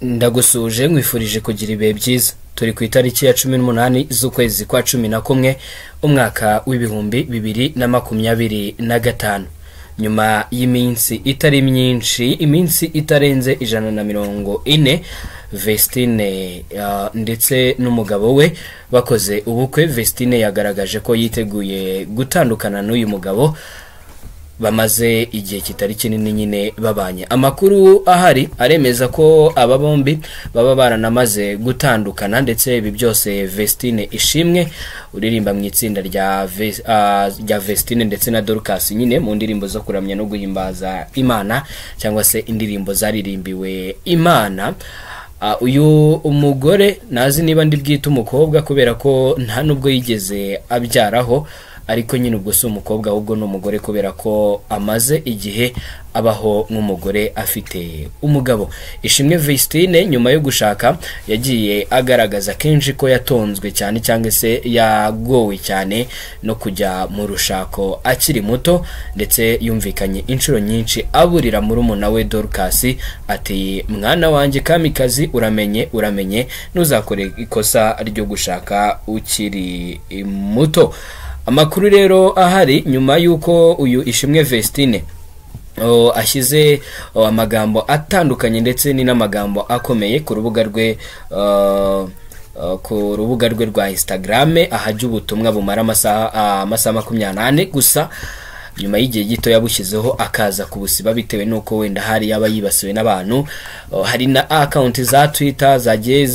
Ndagusuhuje, nkwifurije kugira ibihe byiza. Turi ku itariki ya 18 z'ukwezi kwa 11, umwaka w'2025. Nyuma y'iminsi itari myinshi, iminsi itarenze 140, Vestine ndetse n'umugabo we bakoze ubukwe. Vestine yagaragaje ko yiteguye gutandukana n'uyu mugabo bamaze igihe kitari kinini nyine babanye. Amakuru ahari aremeza ko aba bombi baba baranamaze gutandukana, ndetse ibi byose Vestine Ishimwe uririmba mu itsinda rya Vestine ndetse na Dorcas nyine mu ndirimbo zo kuramya no guhimbaza Imana, cyangwa se indirimbo zaririmbiwe Imana. Uyu umugore, nazi niba ndi bwite umukobwa, kubera ko nta nubwo yigeze abyaraho, ariko nyine ubwo si umukobwa ahubwo ni umugore, kubera ko amaze igihe abaho nk'umugore afite umugabo. Ishimwe Vestine nyuma yo gushaka yagiye agaragaza kenshi ko yatonzwe cyane, cyangwa se yagowe cyane no kujya mu rushako akiri muto, ndetse yumvikanye inshuro nyinshi aburira murumuna we Dorcas ati: "Mwana wanjye kamikazi, uramenye, uramenye, ntuzakore ikosa ryo gushaka ukiri muto." Amakuru rero ahari, nyuma y'uko uyu Ishimwe Vestine ashyize amagambo atandukanye ndetse ni n'amagambo akomeye ku rubuga rwe rwa Instagram, ahajya ubutumwa bumara amasaha 24 gusa, nyuma y'igihe gito yabushyizeho akaza kubusiba bitewe n'uko wenda hari yaba yibasiwe n'abantu. Hari na account za Twitter zagiye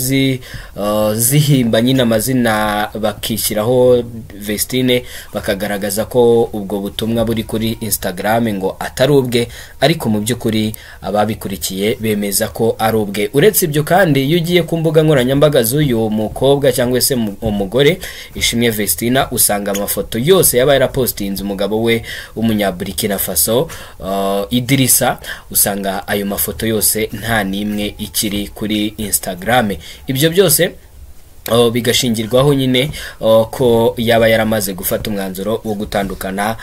zihimba nyine amazina, bakishyiraho Vestine, bakagaragaza ko ubwo butumwa buri kuri Instagram ngo atari ubwe, ariko mu by'ukuri ababikurikiye bemeza ko ari ubwe. Uretse ibyo kandi, iyo ugiye ku mbuga nkoranyambaga z'uyu mukobwa cyangwa se umugore Ishimwe Vestina, usanga amafoto yose yaba yarapostinze umugabo we w'Umunyaburikina Faso Idirisa, usanga ayo mafoto yose nta n'imwe ikiri kuri Instagram. Ibyo byose bigashingirwaho nyine ko yaba yaramaze gufata umwanzuro wo gutandukana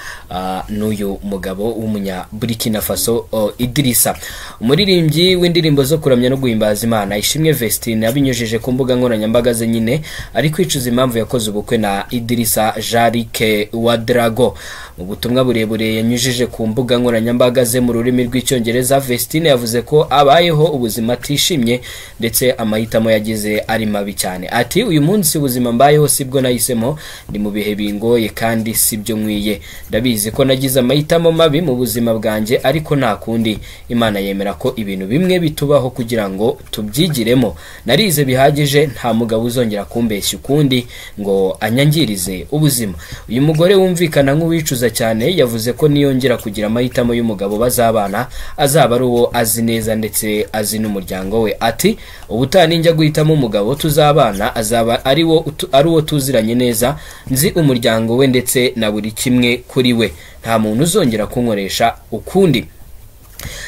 n'uyu mugabo w'Umunya Burkina Faso Idirisa. Umuririmbyi w'indirimbo zo kuramya no guhimbaza Imana Ishimwe Vestine, abinyujije ku mbuga nkoranyambaga ze nyine, ari kwicuza impamvu yakoze ubukwe na Idirisa Jarike Ouedraogo. Mu butumwa burebure yanyujije ku mbuga nkoranyambaga ze mu rurimi rw'Icyongereza, Vestine yavuze ko abayeho ubuzima atishimye, ndetse amahitamo yagize ari mabi cyane. Ati: "Uyu munsi ubuzima mbayeho sibwo nahisemo, ndi mu bihe bingoye kandi sibyo nkwiye. Ndabizi ko nagize amahitamo mabi mu buzima bwanjye, ariko nta kundi, Imana yemera ko ibintu bimwe bitubaho kugira ngo tubyigiremo. Narize bihagije, nta mugabo uzongera kumbeshya ukundi ngo anyangirize ubuzima." Uyu mugore wumvikana nk'uwicuza cyane yavuze ko niyongera kugira amahitamo y'umugabo bazabana, azaba ari uwo azi neza ndetse azi n'umuryango we. Ati: "Ubutaha ninjya guhitamo umugabo tuzabana, azaba ari uwo tuziranye neza, nzi umuryango we ndetse na buri kimwe kuri we. Nta muntu uzongera kunkoresha ukundi."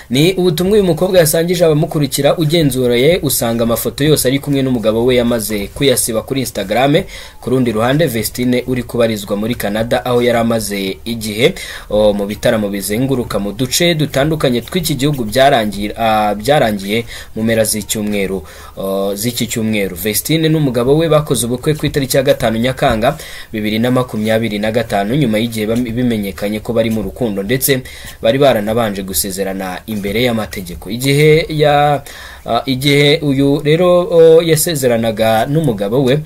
Ni ubutumwa uyu mukobwa yasangije abamukurikira. Ugenzuraye usanga amafoto yose ari kumwe n'umugabo we yamaze kuyasiba kuri Instagram. Ku rundi ruhande, Vestine uri kubarizwa muri Canada, aho yari amaze igihe mu bitaramo bizenguruka mu duce dutandukanye tw'iki gihugu, byarangiye mu mpera z'icyumweru z'iki cyumweru. Vestine n'umugabo we bakoze ubukwe ku itariki ya 5 Nyakanga 2025, nyuma y'igihe bimenyekanye ko bari mu rukundo, ndetse bari baranabanje gusezerana imbere y'amategeko. Igihe uyu rero yasezeranaga n'umugabo we,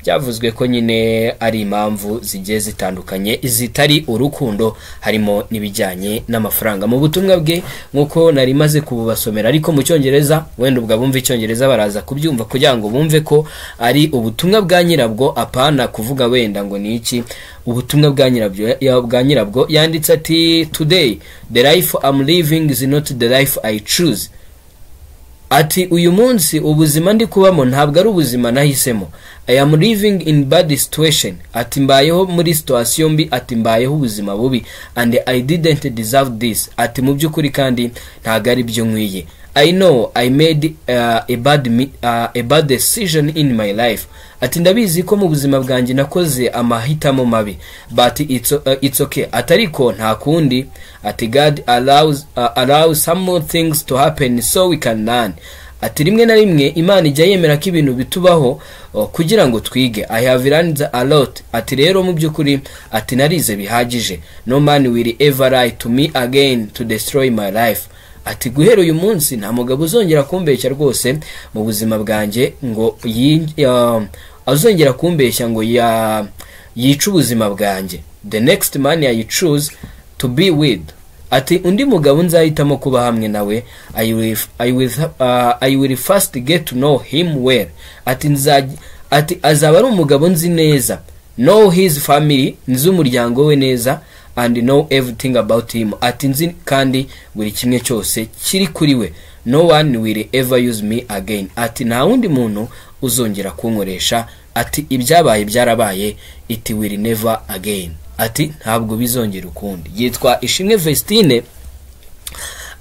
byavuzwe ko nyine ari impamvu zigiye zitandukanye zitari urukundo, harimo n'ibijyanye n'amafaranga. Mu butumwa bwe, nk'uko nari maze kububasomera ariko mu Cyongereza, wenda ubwo abumva Icyongereza baraza kubyumva kugira ngo bumve ko ari ubutumwa bwa nyirabwo, apana kuvuga wenda ngo ni iki. Ubutumwa bwa nyirabwo yanditse ati: "Today the life I'm living is not the life I choose." Ati: "Uyu munsi ubuzima ndi kubamo ntabwo ari ubuzima nahisemo. I am living in bad situation." Ati: "Mbayeho muri situation mbi." Ati: "Mbayeho ubuzima bubi." "And I didn't deserve this." Ati: "Mu by'ukuri kandi ntabwo ari byo nkwiye. I know I made a bad decision in my life." Ati: "Ndabizi ko mu buzima bwanjye nakoze amahitamo mabi." "But it's okay." Ati: "Ariko nta kundi." Ati: "God allows some more things to happen so we can learn." Ati rimwe na rimwe Imana ijya yemera ko ibintu bitubaho kugira ngo twige. I have learned a lot. Ati rero mu by'ukuri, ati narize bihagije. No man will ever lie to me again to destroy my life. Ati guhera uyu munsi nta mugabo uzongera kumbeshya rwose mu buzima bwanjye ngo azongera kumbeshya ngo yice ubuzima bwanjye. The next man I choose to be with, ati undi mugabo nzahitamo kuba hamwe nawe, I will first get to know him well. Ati ati azaba ari umugabo nzi neza, know his family, nzi umuryango we neza, and know everything about him. Ati nzi kandi buri kimwe cyose kiri kuri we. No one will ever use me again. Ati nta wundi muntu uzongera kunkoresha. Ati ibyabaye byarabaye, it will never again. Ati ntabwo bizongera ukundi. Yitwa Ishimwe Vestine.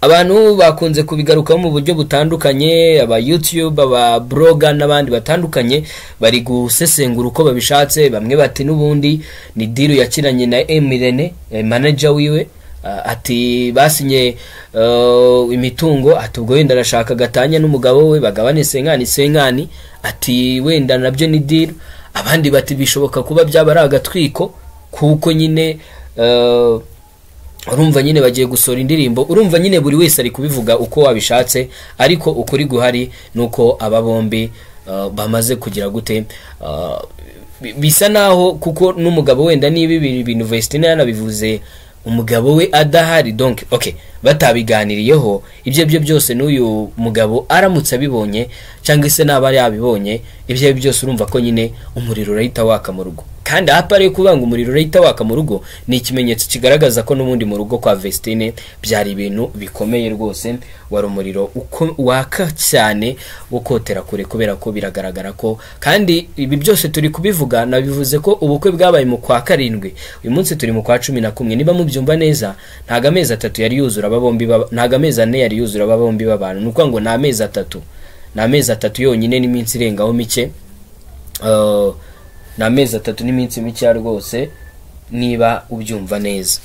Abantu bakunze kubigarukaho mu buryo butandukanye, aba YouTube, aba blogger n'abandi batandukanye bari gusesengura uko babishatse. Bamwe bati n'ubundi ni deal yakiranye na Emirene, manager wiwe. Ati basinye imitungo. Ati ubwo wenda arashaka gatanya n'umugabo we, bagabane cinquante cinquante. Ati wenda nabyo ni deal. Abandi bati bishoboka kuba byaba ari agatwiko, kuko nyine urumva nyine bagiye gusohora indirimbo. Urumva nyine buri wese ari kubivuga uko wabishatse, ariko ukuri guhari nuko aba bombi bamaze kugira gute, bisa naho kuko n'umugabo wenda niba ibi bintu Vestine yanabivuze umugabo we adahari, donc okay, batabiganiriyeho, ibyo byo byose n'uyu mugabo aramutse abibonye cyangwa se naba yabibonye, ibyo byose urumva ko nyine umuriro urahita waka mu rugo. Kandi aha ari kuvuga ngo umuriro urahita waka mu rugo ni ikimenyetso kigaragaza ko n'ubundi mu rugo kwa Vestine byari ibintu bikomeye rwose, wari umuriro uko waka cyane wo kotera kure, kubera ko biragaragara ko, kandi ibi byose turi kubivuga, nabivuze ko ubukwe bwabaye mu kwa karindwi, uyu munsi turi mu kwa 11. Niba mubyumva neza, ntago amezi 3 yari yuzura aba bombi ntago amezi 4 yari yuzura aba bombi babana. Ni ukuvuga ngo ni amezi 3, ni amezi 3 yonyine n'iminsi irengaho mike. Ni amezi 3 n'iminsi mikeya rwose, niba ubyumva neza.